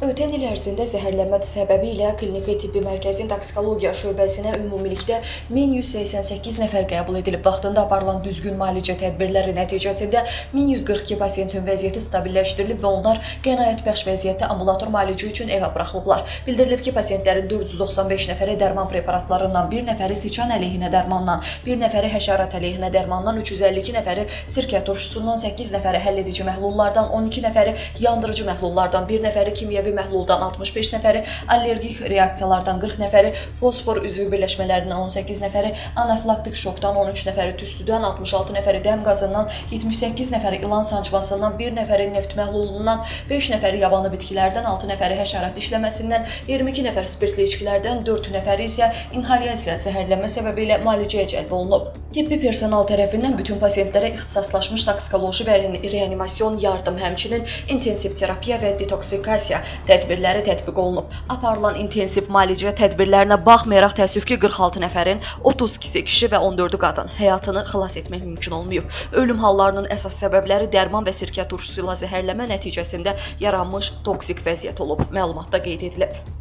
Ötən il ərzində zəhərlənmə səbəbi ilə Kliniki Tibbi Mərkəzin Toksikologiya şöbəsinə ümumilikdə 1188 nəfər qəbul edilib. Vaxtında aparılan düzgün müalicə tədbirləri nəticəsində 1142 pasiyentin vəziyyəti stabilləşdirilib və onlar qənaətbəxş vəziyyətdə ambulator müalicə üçün evə buraxılıblar. Bildirilib ki, pasiyentlərin 495 nəfəri dərman preparatlarından, 1 nəfəri siçan əleyhinə dərmandan, 1 nəfəri həşərat əleyhinə dərmandan, 352 nəfəri sirkə turşusundan, 8 nəfəri həlledici məhlullardan, 12 nəfəri yandırıcı məhlullardan, 1 nəfəri kimyəvi məhluldan, 65 nəfəri allergik reaksiyalardan, 40 nəfəri fosfor üzvü birləşmələrindən, 18 nəfəri anafilaktik şokdan, 13 nəfəri tüstüdən, 66 nəfəri dəm qazından, 78 nəfəri ilan sancmasından, 1 nəfəri neft məhlulundan, 5 nəfəri yabanı bitkilərdən, 6 nəfəri həşərat dişləməsindən, 22 nəfər spirtli içkilərdən, 4 nəfəri isə inhalyasiya zəhərlənmə səbəbi ilə müalicəyə cəlb olunub. Tibbi personal tərəfindən bütün pasiyentlərə ixtisaslaşmış toksikoloji və reanimasion yardım, həmçinin intensiv terapiya və detoksikasiya tədbirləri tətbiq olunub. Aparılan intensiv müalicə tədbirlərinə baxmayaraq təəssüf ki, 46 nəfərin 32-si kişi və 14-ü qadın həyatını xilas etmək mümkün olmayıb. Ölüm hallarının əsas səbəbləri dərman və sirkə turşusu ilə zəhərlənmə nəticəsində yaranmış toksik vəziyyət olub. Məlumatda qeyd edilib.